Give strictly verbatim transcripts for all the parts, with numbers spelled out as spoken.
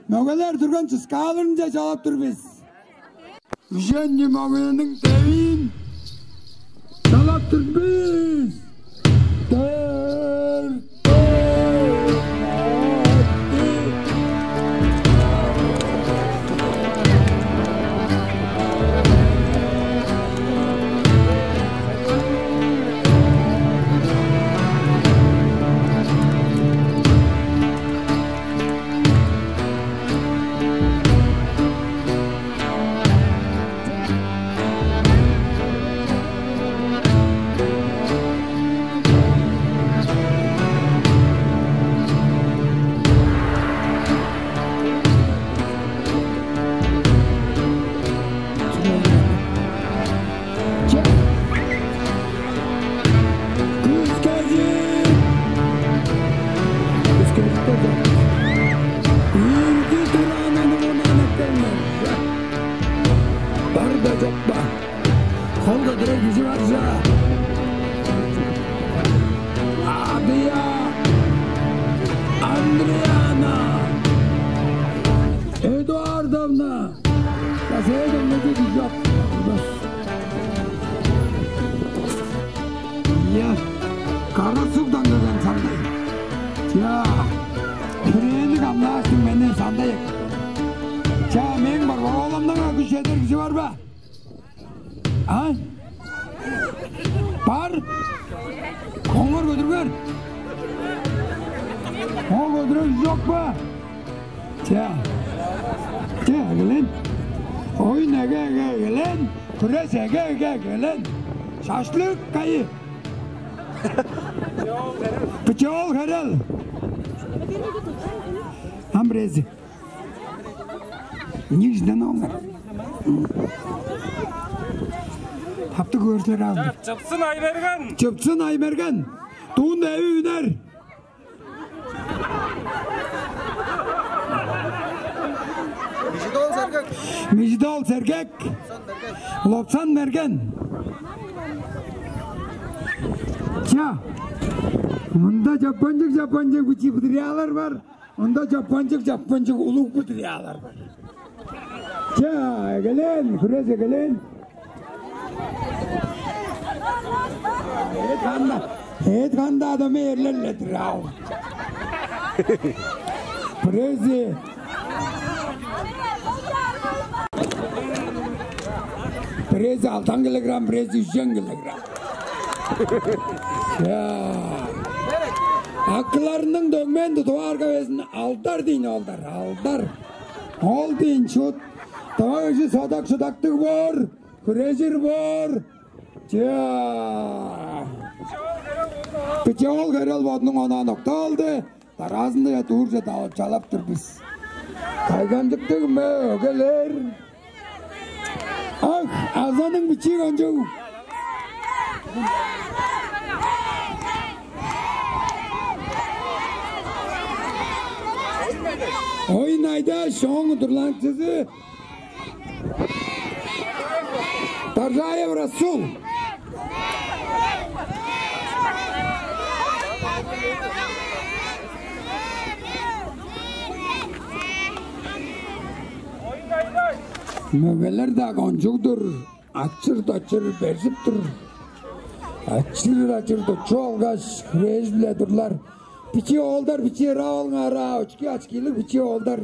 Мөгелер турган чыскааларынче чалап тур бис. Үжен мөгениң девиин чалап тур бис. Дөрт, дөрт, алты. Бар-даа чок бе? Кол көдүрер кижи бар чаа. Адыя, Андриана Эдуардовна. База эдемнеге кижи чок. Ийе, Кара-Сугдан келген сандай. Чаа, хүрээни камнааштың мени сандай экен. Чаа, мээң бар, оолумнуң күш чедер кижи бар бе? А? Бар. Коңгар көдүргер. Ол көдүрер чок бе? Че. Че, эгелен. Оюн эге, эге, эгелен. Хүреш эге, эге, эгелен. Шашлык кайы? Пчол херел. Ам бирээзи. Нижден оңар. Таптыг көрүшүлер алды. Чыпсын Айберген. Чыпсын Айберген. Дуун эви үнер. Мижидол Сергек. Мижидол Сергек. Лопсан Мерген. Ча. Мында чаппанчык, чаппанчык бичии быдырыялар бар. Ында чаппанчык-чаппанчык улуг быдырыялар бар. Чаа, эгелээн, хүреш эгелээн. Эът канда, эът канда адам эрлер-ле-дир аал. Бирээзи, бирээзи алдан килограмм, бирээзи үжен килограмм. Чаа. Акыларының дөңмээн тудуп аарга безин алдар дейн, олдар, алдар. Ол дейн шут. Давай, уже содак-шудактыг боор, хүрежир боор. Чаа. Биче ол херел бодунуң онаан октаалды. Дараазында дуурже чалап тур бис. Кайгамчыктыг мөгелер. Ах, азаның бичии кончуг. Оюн Айдаш, ооң удурланыкчызы Даржаев Расул. Мөгелер-даа кончуг-дур, ачыр-дачыр бержип тур. Ачыр-дачыр дучуп алгаш, хүреш-биле турлар. Бичии оолдар, бичии ыра болуңар аа, очки-ачкилиг бичии оолдар.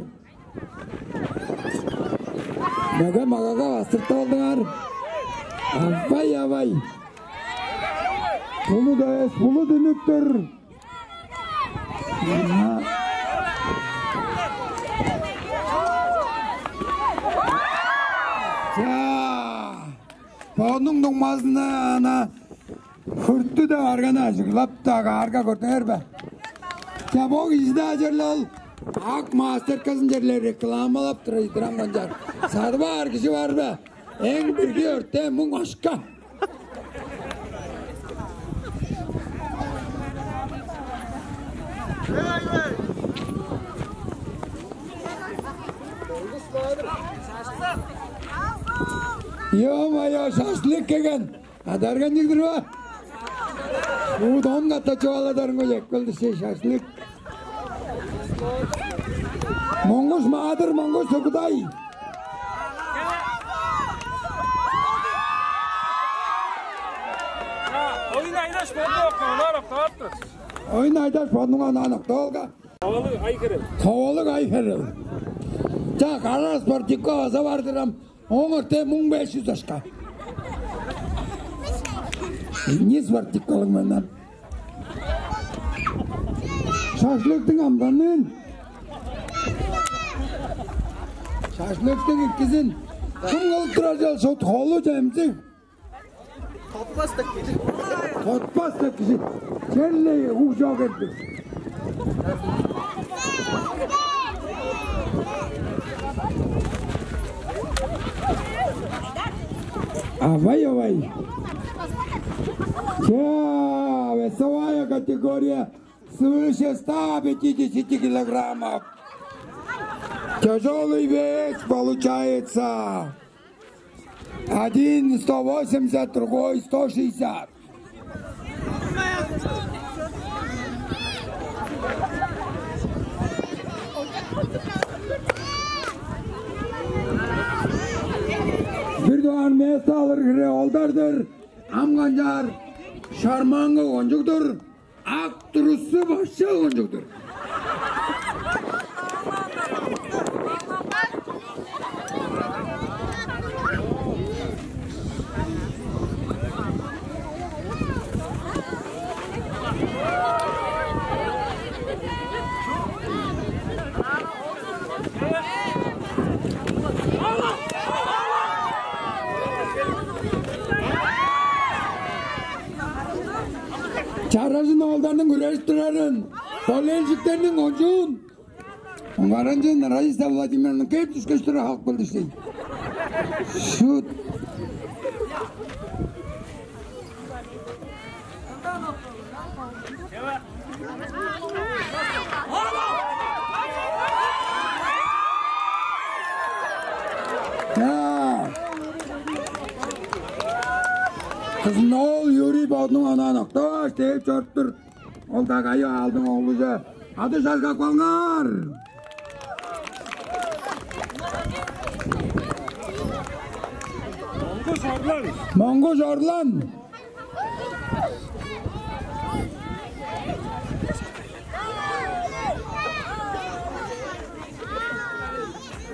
Мөге-магага бастыртып алдыңар. Авай-авай. Булут эвес, булут үнүп тур. Чаа, бодунуң дуңмазындан хүртү деп арганы ажыглап-даа каарга, көрдүңер бе? Чаа, бо кижи-даа черле ол ак мастерказын черле рекламалап турар, идирам канчаар. Садып аар кижи бар бе? Эң бирги өртээ муң ашка. Ё-моё, шашлык келген. Адарган чыгдыр ба? Удон катта чугаладарың кой, эккелди шей шашлык. Моңгуш Маадыр, Моңгуш Сокудай. Оюн Айдаш болду, октаалар октаап тур. Оюн Айдаш болдуңар, онаан октаалга. Ховалыг Айхерел. Ховалыг Айхерел. Ча, кара спортивка база бардырам. Оңор те муң беш чүс ашка. Не спортивкалыг мындан. Шашлыктың амданын. Шашлыктың иккизин. Кым кылып турар чал шот холу чемчиг. Котпас деп кижи. Котпас деп кижи. Черле уг чок эртир. Авай, авай. Ча, весовая категория свыше ста пятидесяти килограммов. Тяжёлый вес получается. Один сто восемьдесят, другой сто шестьдесят. Бир дугаар место алыр хире олдар-дыр. Ам канчаар, шармаңы кончуг-дур. Ак турусу башча кончуг-дур. Чаражын оолдарның хүрежип турарын, болельщиктерниң кончуун, уңгаранчы Раиса Владимировна кээп дүшкеш тура халып келди иштей. Шут. Кызын ол Юрий бодунуң онаан октаваш дээп чоруп тур. Ол-даа кайы аалдың оглуже. Ады шалгап калыңар. Моңгуш Орлан. Моңгуш Орлан.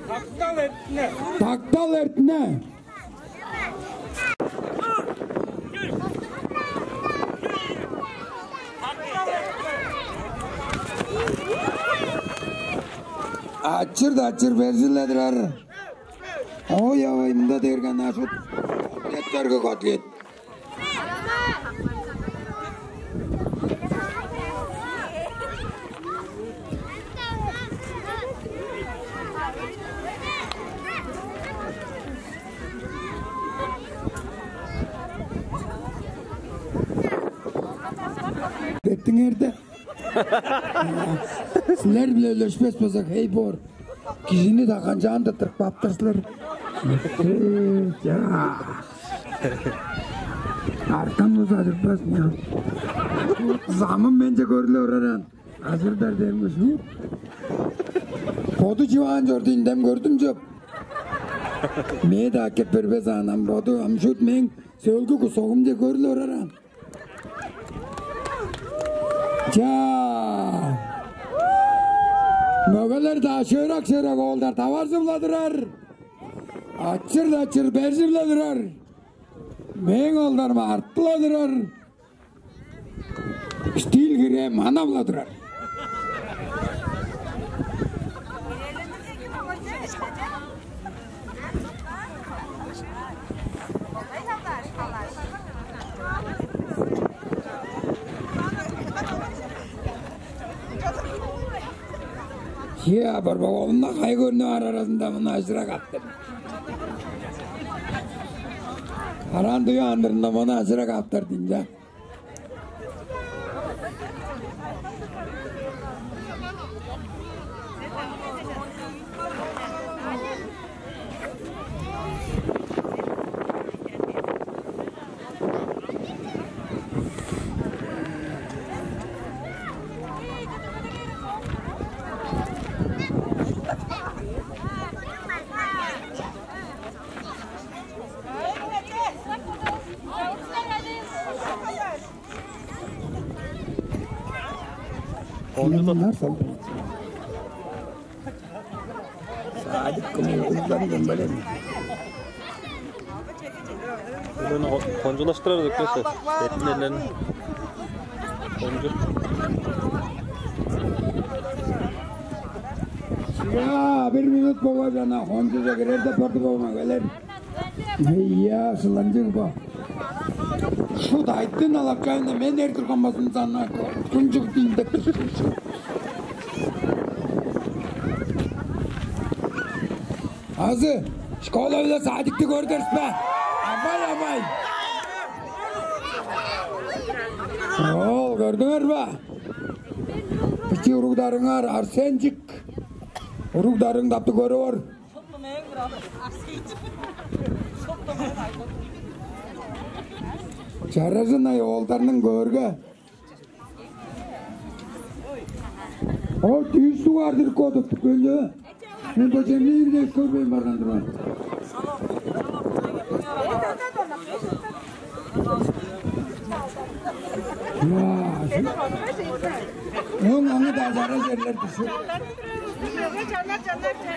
Тактал эртине. Тактал эртине. Ачыр-дачыр берзиледирер. Ой-авай, мында дээрген ашыт. Котлеттерге котлет. Беттиңерде. Силер-биле үлешпес болза, хей боор. Кижини-даа канчаан-даа тырып кааптар силер. Чаа. Арткан болза, ажырбас. Замым менче көрүлүп ораран. Ажырдар дээрим шуут. Боду чиваан чорду, индем көрдүм чоп. Мээ-даа кеп бербес аан, боду ам шуут мээң сөөлгү кусогумче көрүлүп ораран. Чаа! Мөгелер-даа шыырак-шыырак оолдар таваржы-ла турар. Ачыр-дачыр бержи-ла турар. Мээң оолдарым арты-ла турар. Штиль хире манап-ла турар. Чаа, борбак оолумна кайы көрнүп аар аразында муну ажыра каптыр. Араан дуй андырында муну ажыра каптыр динче. Садик кымылдыгдан дөмбелен. Өлени кончулаштырар деп келсе, бетин эллерин кончу. Чаа, бир минут болгаш ана кончуже кирер деп барды болма келер. Ийе, сыланчыг бо. Шут айтын алакчайны мен эр турганмазын санна, күнчүг дейн деп. Азы школа биле садикти көрдөрүс бе? Авай, авай. Ол көрдүңер бе? Бичи уругдарыңар Арсенчик. Уругдарың дапты көрүп ор. Чаражын ай оолдарның көөрге. О, дүүс дугаар дирик кодуптук өлү. Мен бо жемнейимде көрбейн барган турган. Ооң аңы-даа чара черлер дүшүп.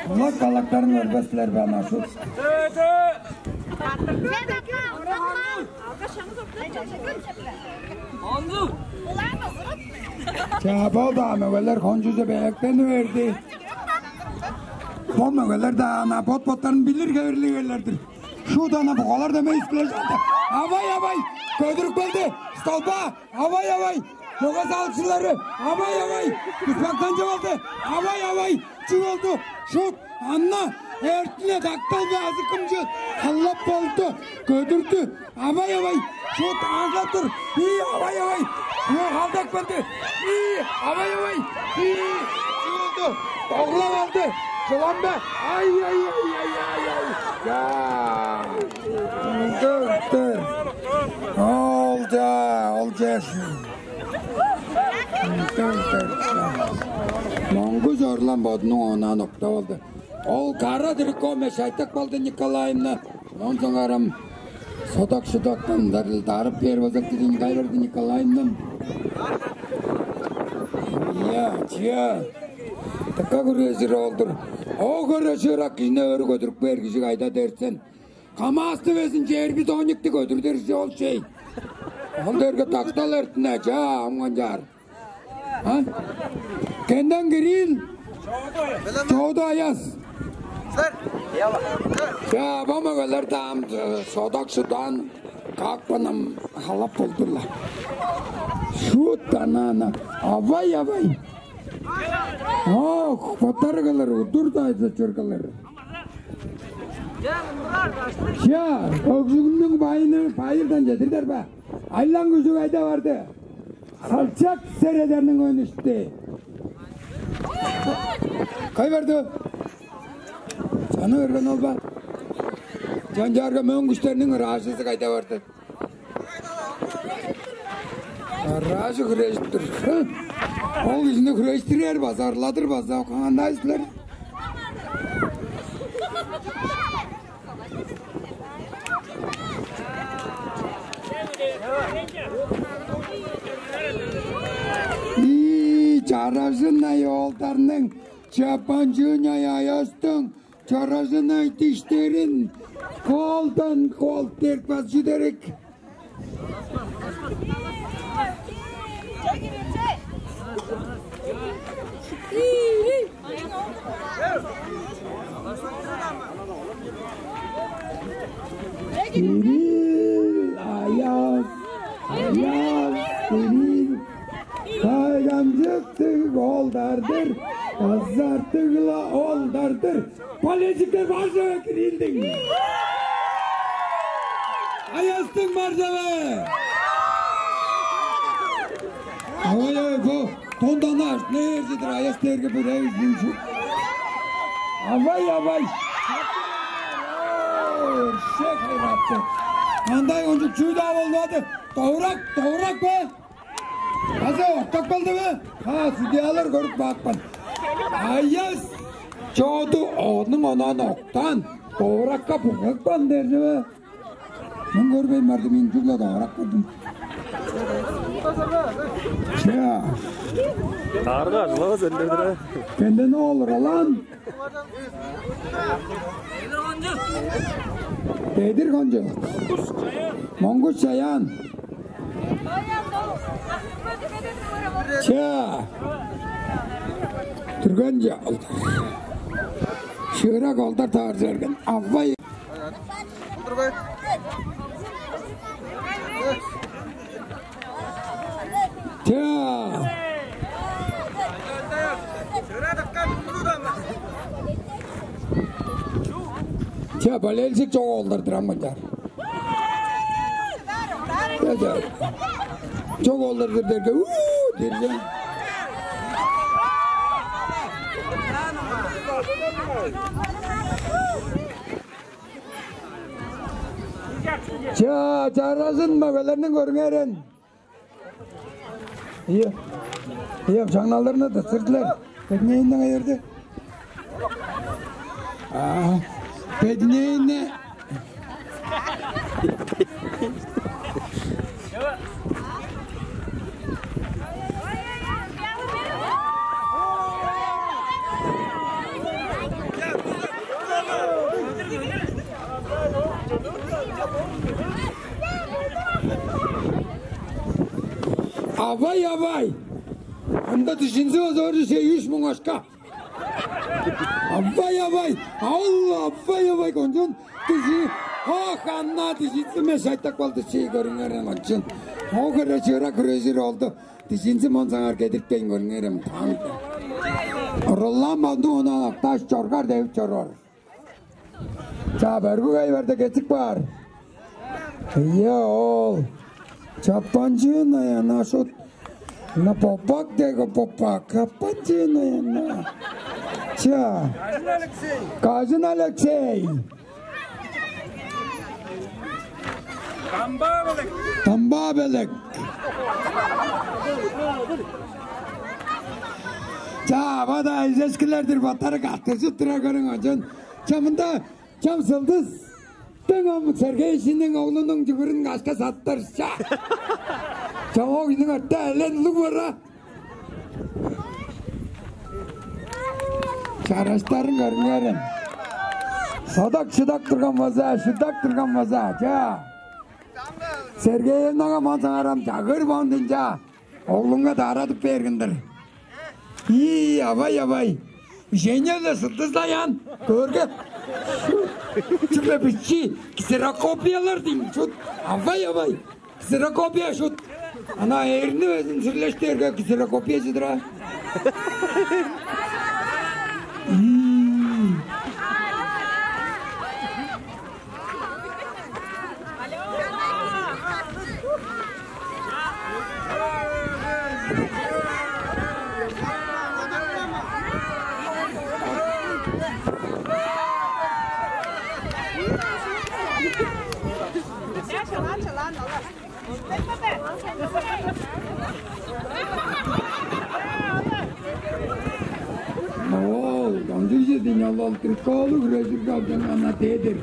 Улак-калактарын көрбес силер бе, ана шут? Чаа, бол-даа, мөгелер кончузе бээктени берди. Бо мөгелер-даа ана бот-боттарын билир хевирлиг эрлер-дир. Шуут ана бугалар дөмей искилежип алды. Авай, авай! Көдүрүп келди. Столба! Авай, авай! Чогас алчылары! Авай, авай! Туспактан чыып алды. Авай, авай! Чүг болду? Шуут анна эртине дактал бе азы кымчы халлап болду. Көдүрдү. Авай, авай! Шуут ааржап тур. Ии, авай, авай! Ии, халдап келди. Ии, авай, авай! Ии, чыылды. Доглап алды. Чылан бе? Ай, ай, ай, ай, ай, ай. Чаа. Ындыр, ындыр. Ол чаа, ол чеш. Ындыр, ындыр. Моңгу чорлан бодунуң онаан октап алды. Ол кара дириккоме шайтак балды Николаевна. Оон соңарам содак-шудактан дарыл дарып бээр база кидин кайрырды Николаевнам. Ийе, чия. Дыка күрежир ол-дур. О, күрежирак кижине өрү көдүрүп бээр кижи кайда дерсен. Камаасты безин черби доникти көдүрдүрүш ол чей. Ол дерге тактал эртине, чаа, амган чаар. А? Кенден кириил. Чооду аяс. Чаа, бо мөгелер даам содак-шудаан каапканам халап болдур-ла. Шуут анаана. Авай, авай. Ох, боттары кылыр, удур дайза чөргүлер. Чаа, өгжүгүмнүң байыны байырдан чедирдер бе? Айлаң күжүг айда барды. Салчак середерниң өнүштү. Кай барды? Чаны берген ол ба? Чанчаарга мөң күштерниң ыраажызы кайда барды? Ыраажы хүрежип тур. Ол кижини хүрежиттирер база, ырладыр база, кандай силер? Ии, чаражын-ай оолдарның, чапанчыын-ай аястың, чаражын-ай диштерин, колдан кол дерпас чүдерик. Кирилл, Аяс, Аяс, Кирилл, кайгамчыктыг оолдар-дыр, азартыг-ла оолдар-дыр. Болельщиктер бар чүве, Кириллдиң. Аястың бар чүве. Ой-ой, бо тонданаш, нээрзидир аяс дээрге бир эвизин шу. Авай, авай. Өршек хайратты. Кандай ончук чүү-даа болбады. Довурак, довурак бе? Азы октап калды бе? Ха, судьялар көрүп баапкан. Аяс чооду оонуң онаан октаан. Довуракка бугакпан дер чүве. Мен көрбейн бардым, мен чугла довурак көрдүм. Чаа. Арга ажылавас эрлер-дир. Кенден ол Ролан. Бедир Кончу. Монгуш Чаян. Ча. Түрген Ча. Шыырак олдар тааржы берген. Авай. Ча. Ча, болельщик чок олдар-дыр ам мынчаар. Ча, ча. Чок олдар-дыр дээрге, уу, диржен. Ча, чаражын мөгелерниң көрүңерен. Ийе. Ийе, чаңналдарны тыттырдылар. Бединейинден ээрде. А, бединейине. Авай, авай! Ында дижинзи база өрү чей үш муң ашка. Авай, авай! Алла, авай, авай, кончуун дижи. Ох, анна дижинзи мен шайтак болду чей көрүңерем кончуун. О хере чыыра күрежир олду. Дижинзи мон саңар кедиртпейн көрүңерем таң. Рулам онду ону окташ чоргар девип чорор. Ча, бөргү кайбарда кетип каар. Ийе, ол. Чаппанчыын аяна шут. На попак деги попак. Чаппанчыын аяна. Ча. Кажын Алексей. Тамба белек. Тамба белек. Ча, бада изескилердир баттары каттыржып тура көрүң ажын. Ча, мында чам сылдыс. Дең ам Сергейшиниң оглунуң чүгүрүн кашка саттырча. Чавоо кижиниң өртээ элен улуг бара. Чараштарын көрүңерем. Содак шыдак турган база, шыдак турган база. Ча. Сергеевнага ман саңарам чагыр бондунча. Оглуңга даарадып бергиндир. Ии, авай, авай. Женя-ла сылдызлаян. Көрге. Чүгле бичи ксерокопиялар дейн. Шут. Авай, авай. Ксерокопия шут. Ана эрни безин сүрлештерге ксерокопия чыдыра. Ии. Ол, кончуг чедиң ол, ол приколу хүрежирге алган ана дедир.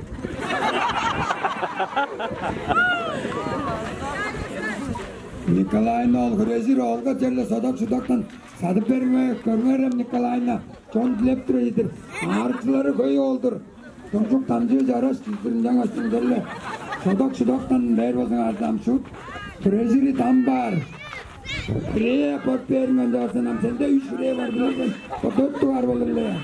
Николайны ол хүрежир оолга черле содак-шудактан садып бериңер, көрүңерем, Николайны. Чон дилеп тур ийдир. Аарыкчылары хөй оол-дур. Чончук дамчыы чараш чүзүрүн чаңгаш чүңгелле. Шодок-шудоктан бээр болзуңар дамчуут. Хүрежири дам баар. Бирээ бот бээриңер чаарзын ам, сенде үш бирээ бар билирген. Бо дөрт дугаар болур-ле.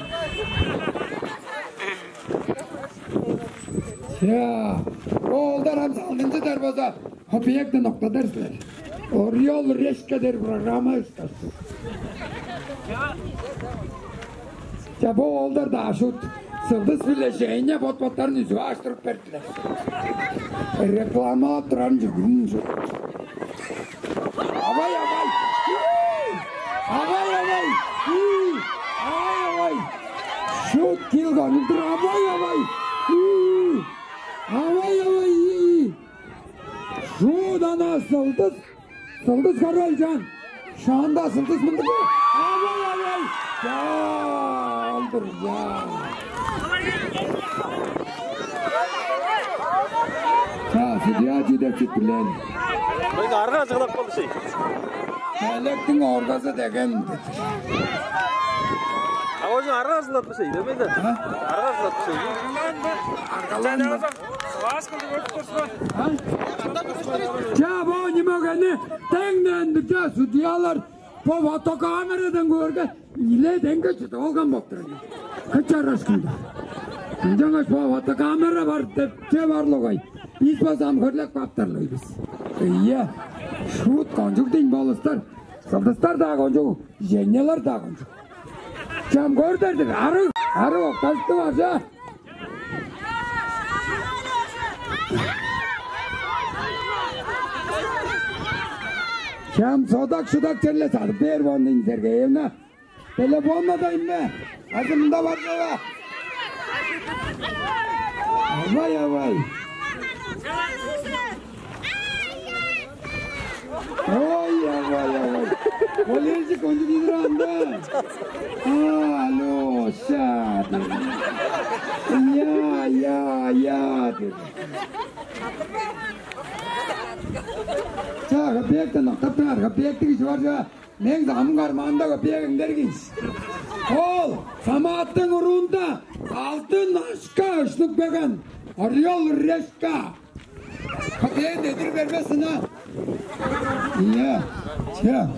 Чаа, бо оолдар ам салгынчыдар болза, объектин октадар силер. Орел Решка дээр программа ышкаш. Ча, бо оолдар-даа шут сылдыс-биле Женя бот-боттарын үзүп ааштырып бердилер. Рекламалап турарын чүгүн шут. Авай, авай! Авай, авай! Авай, авай! Шут кил конуп тур, авай, авай! Авай, авай! Шут ана сылдыс! Сылдыс король чаан. Шаанда сылдыс мындыг. Авай, авай. Чаа, ол-дур, чаа. Чаа, судья чүү деп чүт билейн. Мынга арга ажыглап калды шей. Электиң оргазы деген. А ожун арга арзылатпыш ийдемейді. Арга арзылатпыш ийди. Аргаланма. Ча бо нимогени теңнендик ча судьялар бо фотокамерадан көрген иле деңге чыдып алган болуп турар. Кычарашкында. Ынчангаш бо фотокамера бар деп че барлыгай. Бис базам хөрлеп каптарлайбыз. Ийе. Шуут кончуг день болустар. Сылдыстар-даа кончуг, женнялар-даа кончуг. Чам көрдердик, арыг, арыг октажыкты бар ча. Чам содак-шудак черле садып бээр бондуйн Сергеевна. Телефонна да инме. Азырында бар чава. Авай, авай. Ой, авай, авай. Олежик ончук идир анда. А, Алёша. Я, я, я. Ча, капектен октап турар, капектик иши бар чаа. Мең замгар мандага бегиңдергинс. Ол самааттың уруунда алтын ашка өшнүп келген орел решка. Капеен дедир бербесина. Ийе. Че.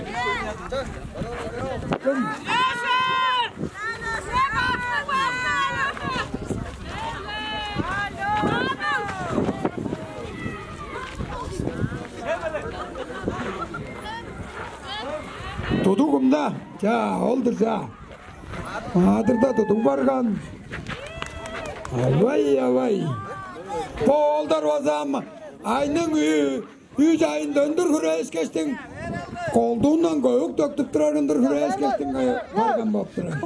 Тудуг кымда? Ча, ол-дур ча. Маадырда тудуг барган. Авай, авай. Бо оолдар база ам айның ү-, үш айында өндүр хүрээшкештиң, колдуундан көвүк төктүп турар өндүр хүрээшкештиң барган болуп турар.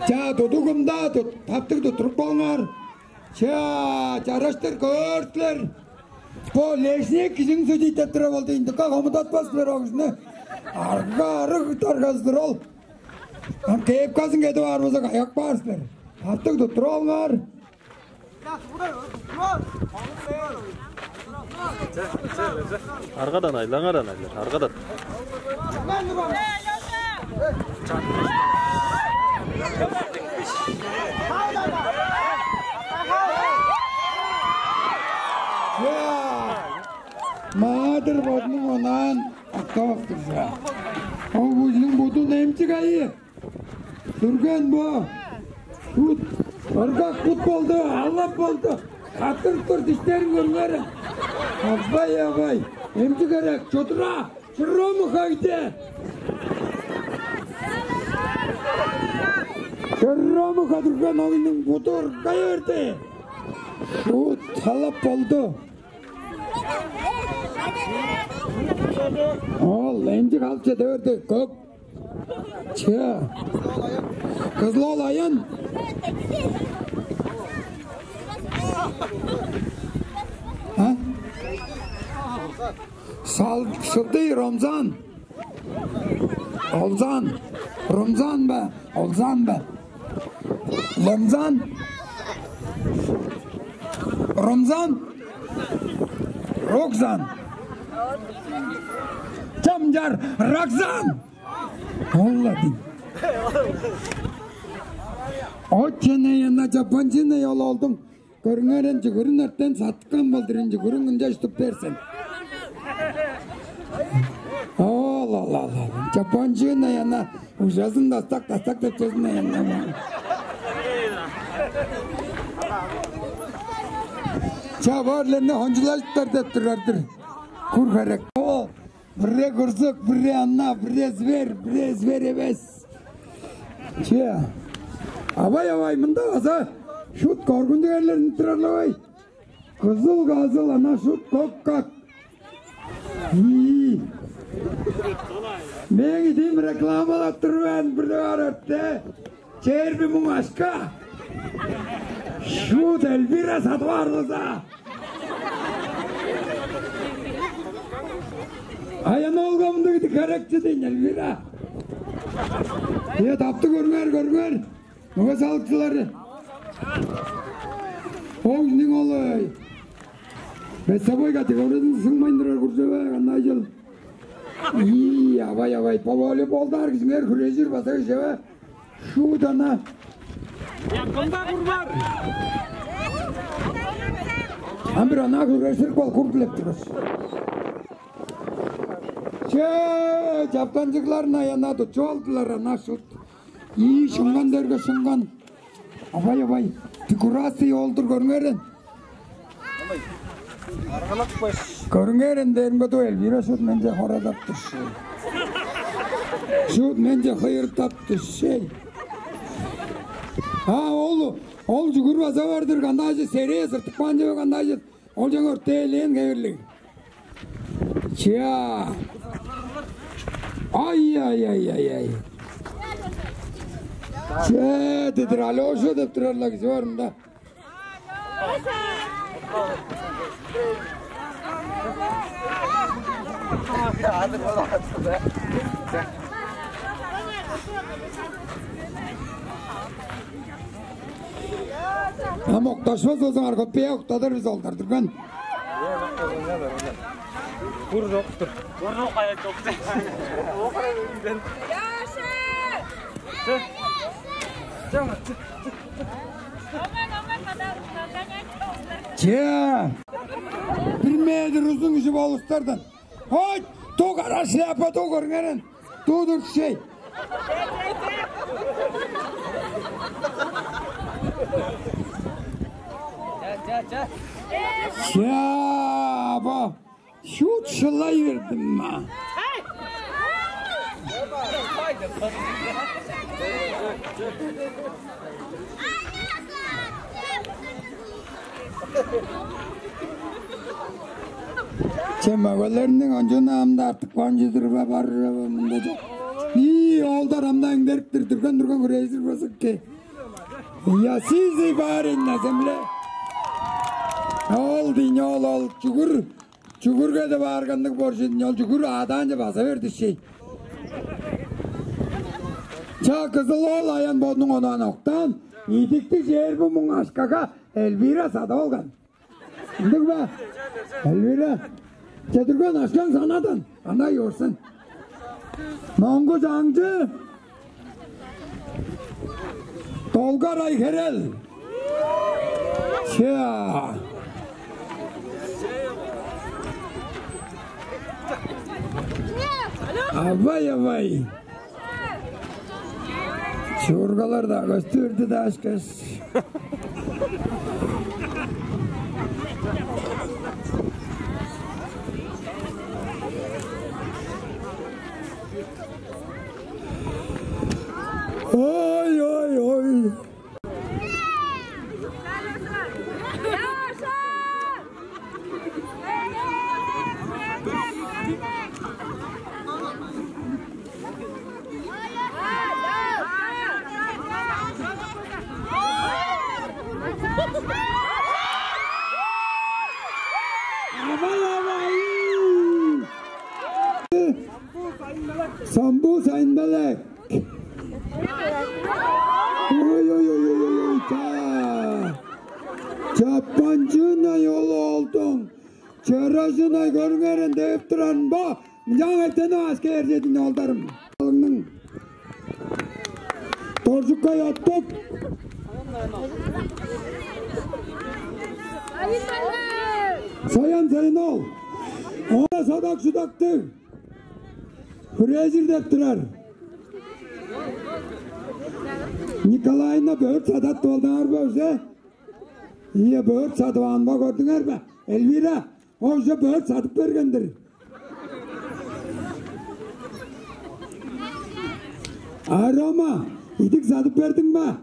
Ча, тудуг кымда, тут, таптыг туттуруп болуңар. Ча, чараштыр көөртүлер. Бо лешник кижиң судить деп тура болду. Индикка хомудатпас силер ол кижини. Арга арыг даргазы-дыр ол. Ам кепказын кедип аар болза, каяк баар силер. Таптыг туттуруп алыңар. Аргадан айлаңар, анайлар, аргадан. Чаа! Маадыр бодунуң онаан октавап турза. Ол буйнуң будун эмчик айы. Дүрген бо. Тут. Ыргак тут болду, алап болду. Каттырып тур, диштерин көрүңер. Абай, абай. Эмчи керек, чудура. Чырымы хайде? Чырымы кадырган огунуң буду ыргай берди. Тут талап болду. Ол эмчи калып чеде берди. Көк. Че. Кызыл ол айын. А? Сал-, сылдый Ромзан. Олзан. Ромзан ба? Олзан ба? Ломзан. Ромзан. Рокзан. Чамчар. Ракзан. Ол-ла дин. Отчене яна чапанчыны ол олдуң. Көрүңерен чүгүрүн өрттен саткан болдурун чүгүрүн ынча уштуп берсин. Ол, ол, ол, ол. Чапанчыны яна ужазын дастак, дастак деп чезин яна. Чаварларны хончулаштар деп турар-дыр. Кур херек. Ол. Бирээ кырзык, бирээ анна, бирээ звер, бирээ звер эвес. Че. Авай, авай, мында база шут коргунчуг эрлерин турарлавай. Кызыл-казыл, ана шут кок-как. Ийи. Мээң идиим рекламалап тур мен, бир дугаар өртте. Черби муңашка. Шут Эльвира садып арлыза. Аян олгамдыгды каракчы дейн, Эльвира. Э, тапты, көрүңер, көрүңер. Мөге салыкчылары. Оң, ниң ол, ой. Бессовой категориязын сыңмайн турар куржа бе, кандай чыл. Ии, авай, авай, по воле болдаар кижиңер хүрежир база кижи бе. Шуудана. Якында кур бар. Ам бир ана хүрежир бол, кур дилеп тургаш. Че, чаптанчыгларны аяна тутчуп алдылар, ана шут. Ии, шыңган дерге шыңган. Авай, авай, фигурация ол-дур, көрүңерен. Аргалап кой. Көрүңерен дээрим бе, дуй, Эльвира шут менче хорадап тур шей. Шут менче хыйыртап тур шей. А, ол, ол чүгүр база бар-дыр, кандайжы, серээ сыртып каан чүве, кандайжы. Ол чаңгы өртээлээн хевирлиг. Чаа. Ай, ай, ай, ай, ай. Че, дедир, Алёша деп турар-ла кижи бар ында. Ам окташпас болзуңар, көпеек октадыр бис олдар, дүрген. Кур чок-тур. Кур чок, кая чок. Че. Бир метр узун кижи болустардан. Ой, ту кара шляпа, ту көрүңерен. Тудур шей. Чаа, бо. Шут шылай бердим ма. Че, мөгелерниң ончуну ам-даа артып каан чүдүр бе, бар бе, мында чок. Ии, оолдар ам-даа эңдериптир, дүрген-дүрген хүрежир болза эки. Я сизый парень на земле. Ол дийин ол, ол чүгүр, чүгүрге деп аарганныг боржидин ол чүгүр аадаанче база бердишей. Чаа, кызыл ол аян бодунуң онаан октаан, идикти чээр бу муң ашкага Эльвира садып алган. Ындыг бе? Эльвира, чедирген ашкаң санадан, ана йорсын. Моңгу Чаңчы, Долгар Ай-Херел. Чаа. Авай, авай. Чуургалар-даа көстүрдү-даа ышкаш. Ой, ой, ой. Авай, авай! Самбуу Сайын-Белек. Ой, ой, ой, ой, ой, ой, чаа. Чаппанчыын-ай ол оолдуң. Чыражын-ай көрүңерен деп турарым бо. Мынчаан эртен-аш кээр чедин, оолдарым. Алыңның. Доржуккай Оттук. Саян Сайын-оол. Ора садак-шудактыг. Хүрежир деп турар. Николаевна, бөрт садат болдуңар бе уже? Ийе, бөрт садып аан бе, көрдүңер бе? Эльвира, ол уже бөрт садып берген-дир. А Рома, идик садып бердиң бе?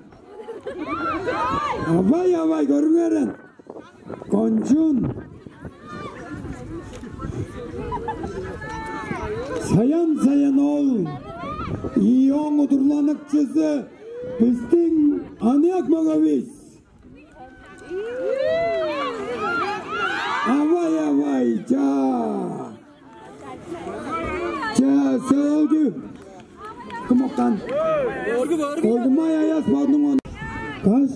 Авай, авай, көрүңерен. Кончуун. Саян Сайын-оол, ИО-ң удурланыкчызы, бистиң аныяк мөгевис. Авай, авай, чаа. Чаа, сөөлгү. Кым ол? Кан. Койдумай аяс бодунуң он. Каш?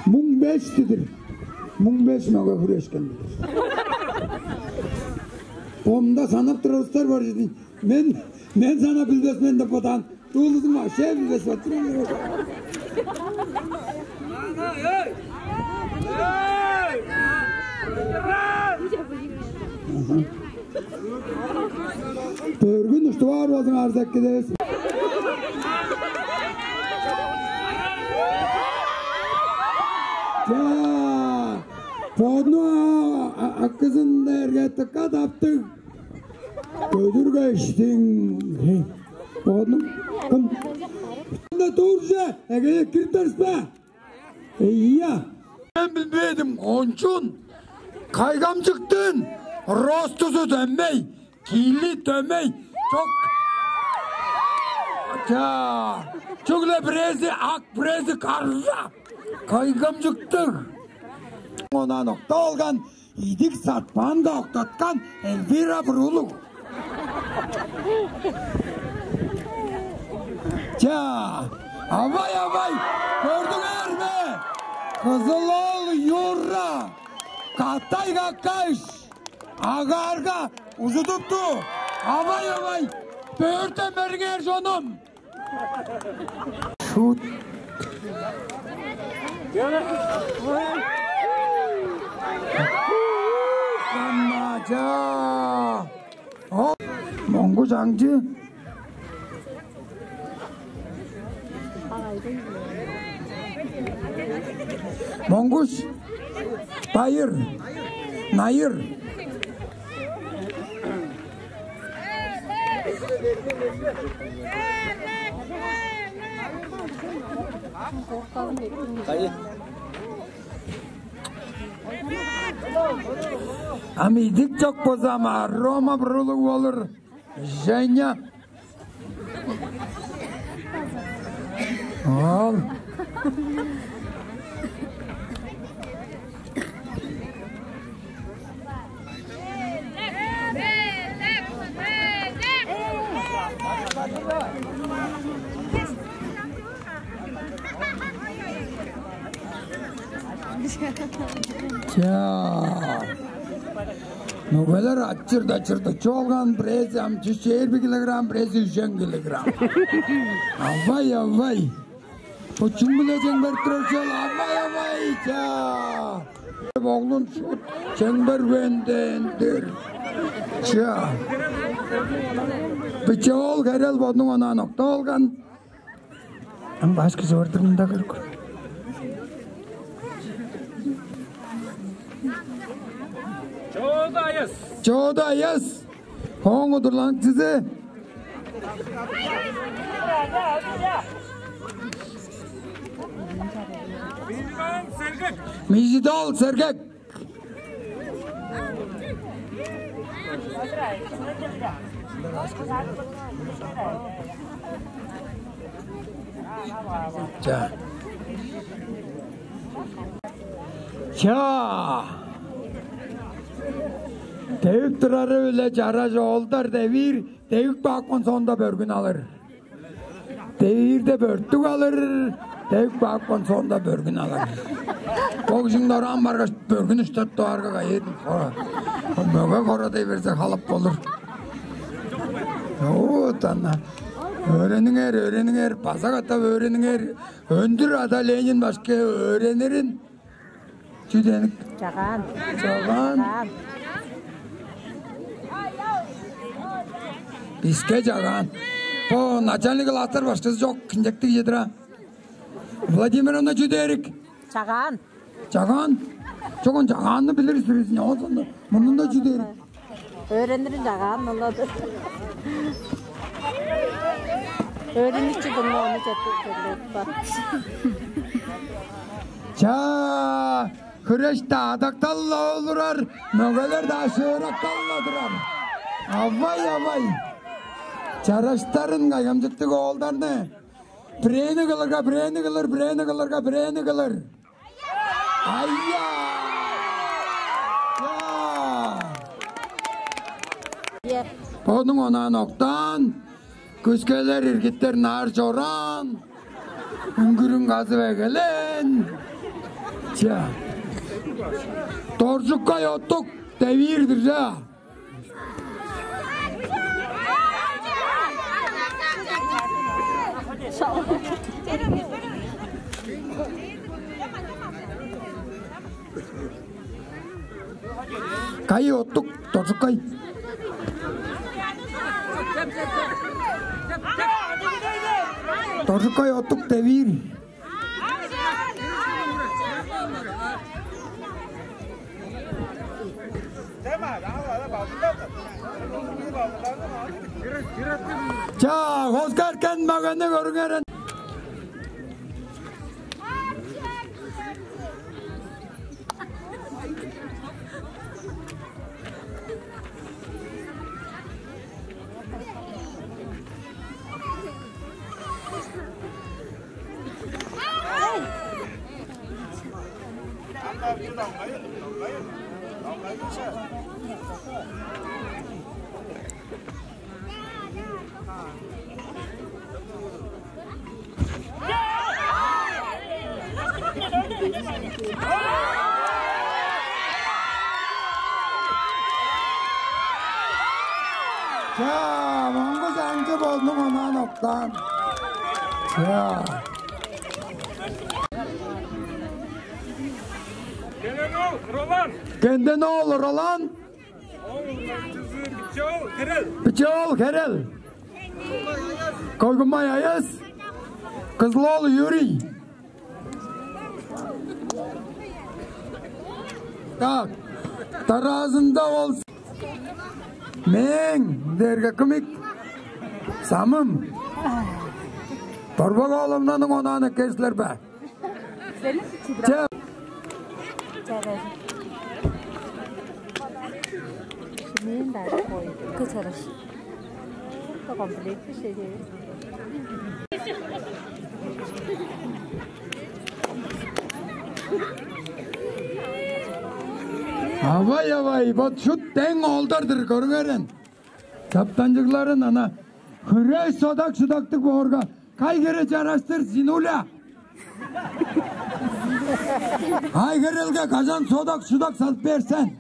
Муң беш дидир. Муң беш мөге хүрешкен дидир. Онда санап турарыстар бар жидин. Мен, мен санап билбес мен деп бодаан. Дуулузуң ма, шеп билбес бат. Бөргүн уштуп аар болзуң, арзак кидес. Чаа, бодну акызын дээрге тыкка таптыг. Көдүргештиң. Бодну кым? Ында турже, эгеде кирип тарыспа. Ийе. Мен билбедим, кончун. Кайгамчыктын ростузу дөмей, кили дөмей. Чок. Чаа. Чүгле бирээзи ак, бирээзи каржа. Кайгамчыктыг. Онан окталган идик сатпаанга октаткан Эльвира Брулук. Чаа, авай-авай, көрдүңер бе? Кызыл-оол Юра, катай каккаш, агаарга ужудупту. Авай-авай, бөртен бериңер, чонум. Шут. Саннажа. О, Моңгуш Аңчы. Моңгуш Байыр. Найыр. Ам идик чок болза, ама Рома Брулук болур. Женя. Ол. Чаа. Мөгелер ачырда-чырда чоолган, бирээзи ам чүс чээрби килограмм, бирээзи үжен килограмм. Авай, авай. Бо чүң-биле чемгерип турар чүвел, авай-авай, чаа! Оглун шут чемгербээн-дир. Чаа! Биче ол херел бодунуң онаан октап алган. Ам башкы чордурунда көрүк. Чода аяс. Чода аяс. Хооң удурланыкчызы. Мижидол Сергек. Мижидол Сергек. Чаа. Чаа. Девип турары-биле чараш оолдар девиир, девип каапкан соонда бөргүн алыр. Девиирде бөрттүк алыр, девип каапкан соонда бөргүн алыр. Бо кижиң дораан баргаш, бөргүн уштап туарга кайыын хора. Мөге хора дей берзе, халап болур. Оо, тана. Өөрениңер, өөрениңер, база катап өөрениңер. Өндүр ада Ленин башкы өөренирин. Чүденик? Чагаан. Чагаан. Чагаан. Биске чагаан. Бо начальник класстар башкызы чок, кинчектиг чедир а. Владимировна, чүдерик? Чагаан. Чагаан. Чогун чагаанны билир сиризин, оон сонда мурнунда чүдерик? Өөренирин чагаан олады. Өөрүнүчү дыңна ону четтип черлеп бар. Чаа, хүреш-даа адактал-ла олурар, мөгелер-даа шыырактал-ла турар. Авай, авай. Чараштарын кайгамчыктыг оолдарны. Бирээни кылырга, бирээни кылыр, бирээни кылырга, бирээни кылыр. Айя! Чаа! Бодуң онаан октаан, Көскелер иргиттер нар чораан, үңгүрүн казып эгелээн. Ча. Доржуккай Оттук девиир-дир, ча. Кайы Оттук, Доржуккай? Доржуккай Оттук девиир. Чаа, Хоска эрткен мөгени көрүңерем. Чаа, Монгуш Аңчы болдуң онаан октаан. Чаа. Кенден-оол Ролан. Кенден-оол Ролан. Биче-оол Херел. Биче-оол Херел. Койгумай Айыс. Кызыл-оол Юрий. Так, дараазында ол мээң дээрге кымик самым. Борбак-ооловнаның онааны эккей силер бе? Че. Чараш. Мен даже кой. Кычырыш. Комплект шеге. Авай, авай, вот шут дең оолдар-дыр, көрүңерем. Чаптанчыгларын ана хүреш содак-шудактыг боорга, кай хире чараштыр, Зинуля? Кай хирелге кажан содак-шудак салып берсен?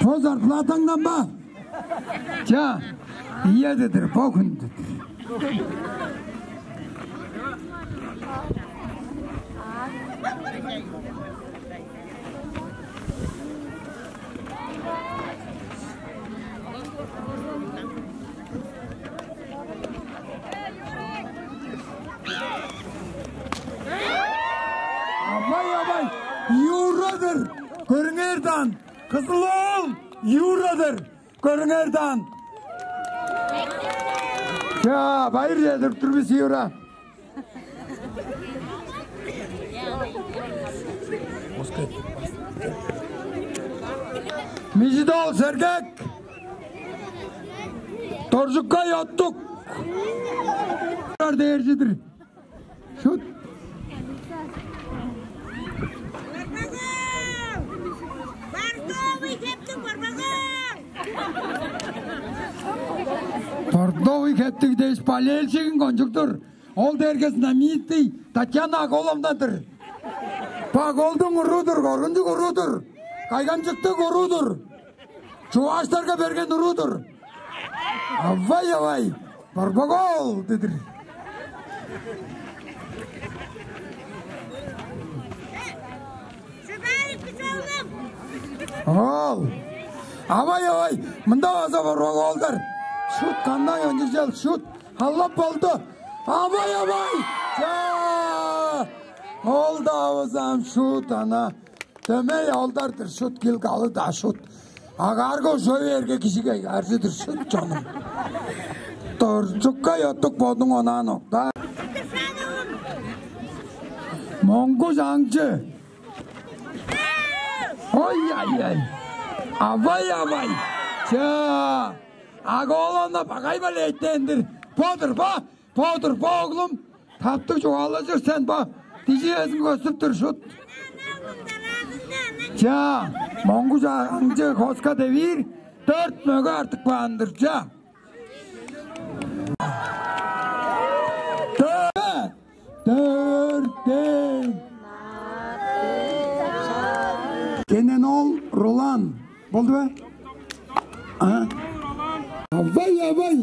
Бо зарплатаңдан ба? Ча, ийе дедир, бо хүн дедир. Авай, авай, Юра-дыр, көрүңер даан, кызыл-оол Юра-дыр, көрүңер даан. Ча, байыр чедирип тур бис, Юра. Мижит-оол Сергек, Доржуккай Оттук. Дээржидир. Шут. Бордовый хептиг дээш, болельщигин кончуг-дур. Ол дээрге знаменитый Татьяна Аголовна-дыр. Бак олдуң уруу-дур, коргунчуг уруу-дур, кайгамчыктыг уруу-дур. Чувааштарга берген уруу-дур. Авай-авай, Борбак-оол дедир. Ол. Авай-авай, мында база Борбак-оолдар. Шут, кандай ончужал, шут. Халлап болду. Авай-авай. Чаа. Ол-даа база ам шут ана. Дөмей оолдар-дыр, шут, кил калы-даа шут. Агаарга ужа бээрге кижиге аржы-дыр, шут, чонум. Доржуккай Оттук бодуң онаан окта. Монгуш Аңчы. Ой-яй-яй. Авай-авай. Чаа. Аголовна багай-ла эттен-дир. Бо-дур бо. Бо-дур бо, оглум. Таптыг чугаалажыр сен бо. Дижи безин көстүп тур, шут. Чаа, Монгуш Аңчы Хоска девиир, дөрт мөге артып каан-дыр, чаа. Дөрт, дөрт, дөрт. Кенен-оол Ролан. Болду бе? А? Авай, авай.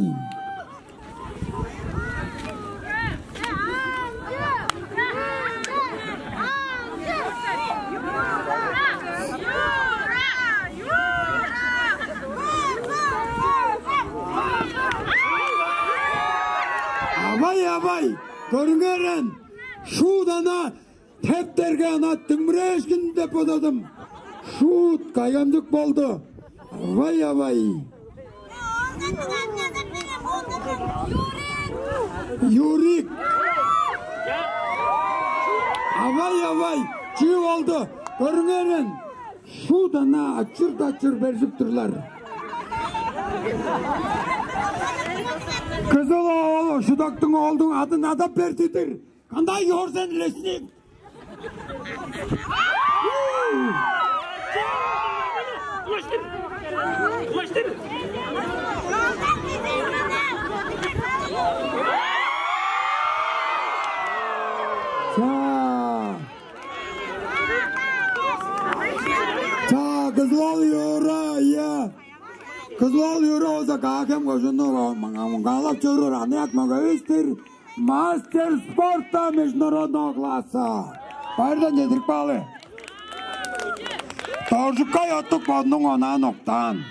Авай, авай, көрүңерем, шуут ана тептерге ана дыңмыраашкын деп бодадым. Шуут кайгамчык болду. Авай, авай. Юрик. Авай, авай. Чүү болду? Көрүңерем. Шуут ана ачыр-дачыр бержип турлар. Кызыл-оол Шудактың оолдуң адын адап берди-дир. Кандай ёрзен лесник? Улаштыр! Улаштыр! Чаа! Чаа, Кызыл-оол Юра, ийе. Кызыл-оол Юра болза Каа-Хем кожуунну маңгаалап чоруур аныяк мөге-дир. Мастер спорта международного класса. Байырдан чедирип каалы. Доржукай Оттук бодунуң онаан октаан.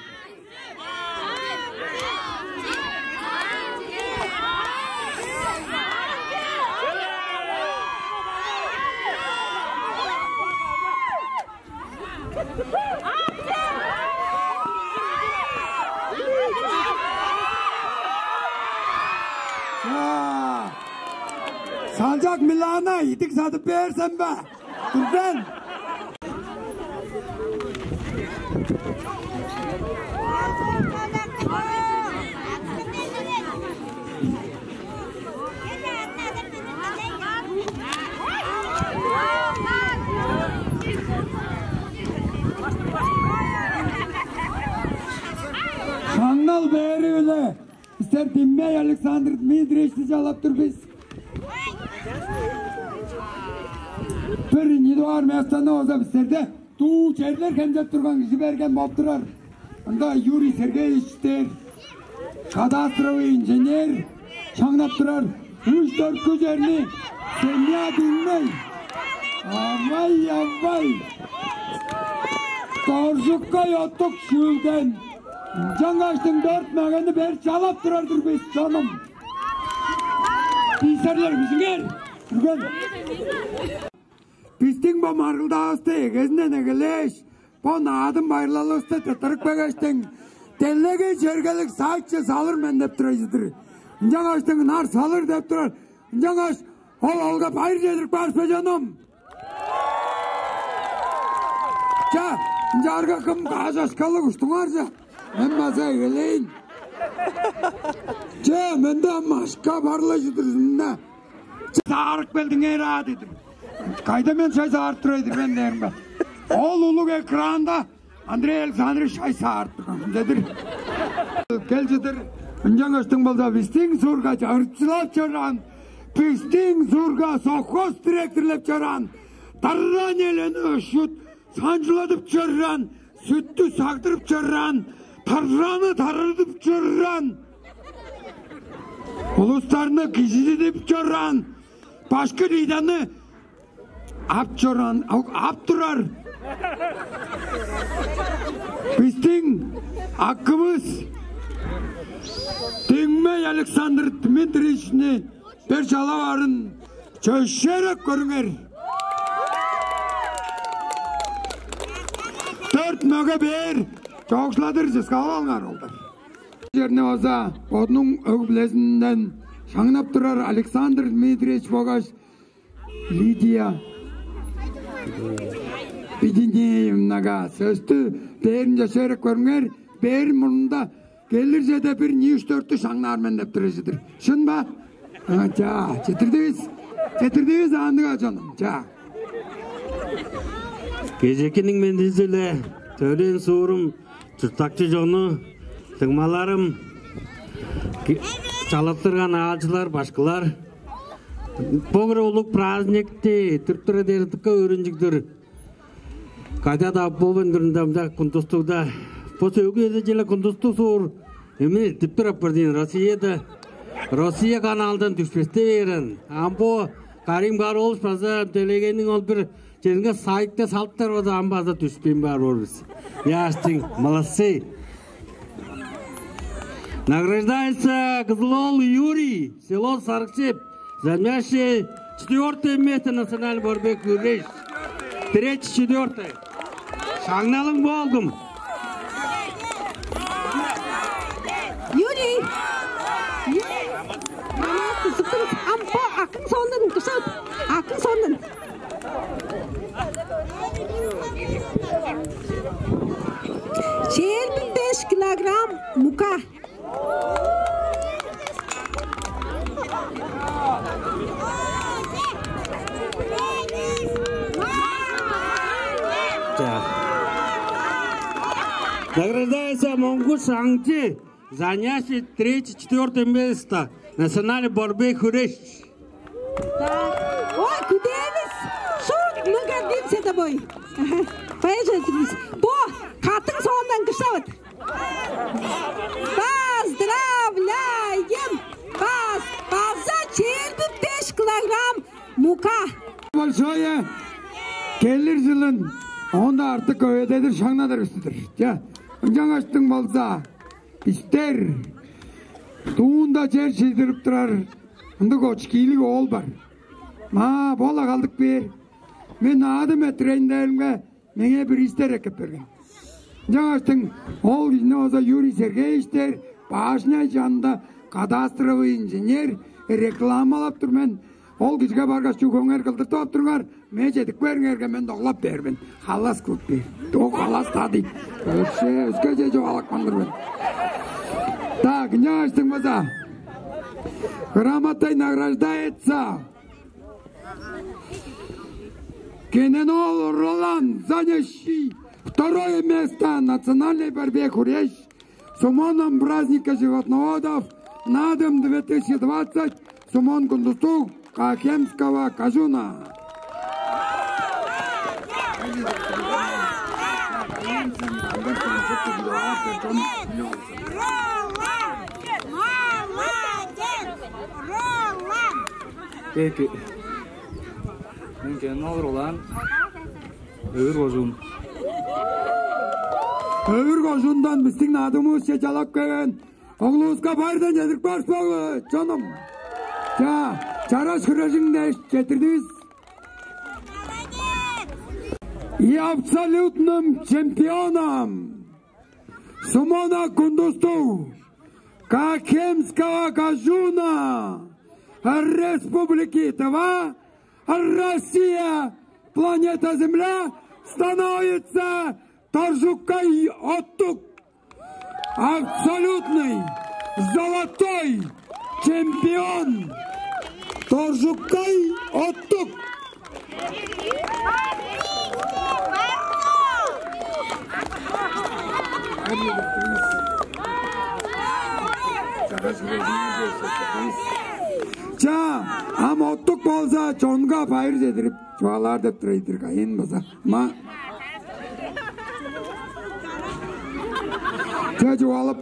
Чаа! Салчак Милана, идик садып бээр сен бе? Дүрген! Шаңнал бээри-биле бистер Тиммей Александр Дмитриевичти чалап тур бис. Бир ийи дугаар местону болза бистерде дуу черлер хемчеп турган кижи берген болуп турар. Ында Юрий Сергеевич дээр, кадастровый инженер шаңнап турар. Үш-дөрткү черни семья Тиммей. Авай, авай. Доржукай Оттук шүүлген. Ынчангаштың дөрт мөгени бээр чалап турар-дыр бис, чонум. Бисерлер бижиңер. Үрген. Бистиң бо маргылдаавысты эгезинден эгелээш, бо Наадым байырлалывысты тырттырып келгештиң, делегей чергелиг сайтче салыр мен деп турар-дыр. Ынчангаштың ынаар салыр деп турар. Ынчангаш ол олга байыр чедирип каар бе, чонум? Ча, ынчаарга кым каш акшалыг уштуңар че? Мен база эгелээн. Че, менде ам акша бар-ла чыдыр, мында. Че, саарып келдиңер аа, дидим. Кайда мен чай саарып турар-дыр мен, дээрим бе? Ол улуг экранда Андрей Александрович чай саарып турган, мында-дыр. Кел чыдыр, ынчангаштың болза, бистиң суурга чарыкчылап чораан, бистиң суурга совхоз директорлап чораан, тарыраан элээн шуут санчыладып чораан, сүттү сагдырып чораан, тарырааны тарыдып чораан, улустарны кижизидип чораан, башкы Лиданы ап чораан, ап турар. Бистиң акывыс Тиммей Александр Дмитриевични бээр чалап аарын чөпшээреп көрүңер. Дөрт мөге бээр чоокшуладыр чыскап алыңар, оолдар. Черни болза бодунуң өг-бүлезинден шаңнап турар Александр Дмитриевич болгаш Лидия Беденеевнага сөстү бээринче шерек көрүңер. Бээр мурнунда келир чеде бир, ийи, үш, дөрттү шаңнаар мен деп турар чыдыр. Шын ба? А, чаа, четтирдивис. Четтирдивис, аныга, чонум. Чаа. Кежээкиниң мендизи-биле, төрээн суурум, чурттакчы чону, дуңмаларым, ке-, Чалаттырган аалчылар, башкылар, бо хире улуг праздникти түрттүре дээрдикке өөрүнчүгдүр. Кайда-даа болбайн турумда, мында Кундустугда, бо сөөлгү эде-жиле Кундустуг суур эмин эртип турар апардыйн Россияда, Россия каналдан дүшпесте бээрен. Ам бо Карим Каролович база делегейниң ол бир черинге сайтта салыптар болза, ам база дүшпейн баар боор бис. Яаштың, молодцы. Награждается Кызыл-оол Юрий, село Сарыкчеп, занявший четвёртое место национальной борьбе хүреш. Третье, четвёртое. Шаңналың болгум. Юрий. Юрий. Ам бо акың соондан кышап. Акың соондан. Чээрби беш килограмм мука. Награждается Монгуш Аңчы, занявший третье, четвёртое место национальной борьбе хүреш. Ой, күдээвис! Шут, мы гордимся тобой! Поэжетирбис. Бо, катын соондан кышавыт. Поздравляем! База чээрби беш килограмм мука. Большое келир жылын оонда артык өведедир шаңнадыр бистидир. Че, ынчангаштың болза, бистер дуунда чер шыйдырып турар ындыг очкийлиг оол бар. Ма, бо-ла калдып кээр. Мен аадым эрттирейн дээримге, меңээ бир истер эккеп берген. Ынчангаштың ол кижини база Юрий Сергеевич дээр, башня чанында кадастровый инженер, рекламалап тур мен. Ол кижиге баргаш, чүгеңер кылдыртып ап туруңар, мен чедип кээриңерге, мен доглап бээр мен. Халас кылып бээр. О, халас-даа дейт. Өске, өскеже чугаалапкан-дыр мен. Так, ынчангаштың база грамотой награждается Кенен-оол Ролан, занявший второе место национальной борьбе хүреш, с умоном праздника животноводов на дом две тысячи двадцать, с умон Кундустуг, Каа-Хемского кожууна. Молодец! Молодец! Ролан! Эки. Мен Кенен-оол Ролан. Өвүр кожуун. Өвүр кожуундан бистиң надымывысче чалап келген оглувуска байырдан чедирип каар бис, чонум. Чаа, чараш хүрежиңни дээш четтирдивис. И абсолютным чемпионом с умона Кундустуг, Каа-Хемского кожууна, Республики Тыва, Россия, планета Земля, становится Торжукай Оттук. Абсолютный золотой чемпион Торжукай Оттук. Чаа, ам Оттук болза чонга байыр чедирип чугаалаар деп турар-дыр, кайын база. Ма. Чаа, чугаалап.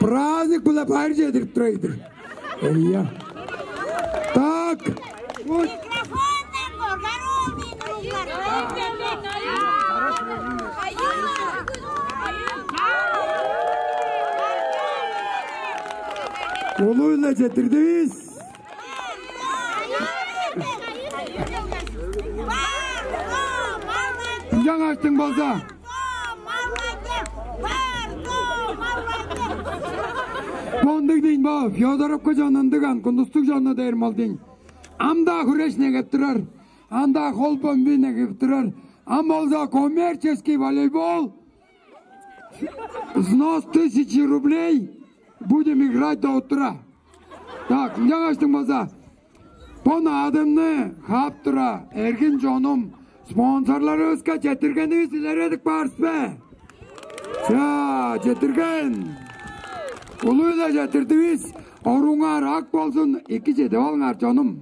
Праздник-биле байыр чедирип турар-дыр. Ийе. Так. Микрофондан коргар ол, мээң уруглар. Улуу-биле четтирдивис. Ынчангаштың болза, бо ындыг дейн, бо Федоровка чон ындыг аан, Кундустуг чонну дээрим ол дейн. Ам-даа хүреш негеп турар, ам-даа хол-бөмбүү негеп турар. Ам болза коммерческий волейбол. Взнос тысячи рублей. Будем играть до утра. Так, ынчангаштың болза, бо наадымны хаап тура, эргим чонум, спонсорларывыска четтиргенивис илередип каар бис бе? Чаа, четтирген. Улуу-биле четтирдивис. Оруңар ак болзун, эки чедип алыңар, чонум.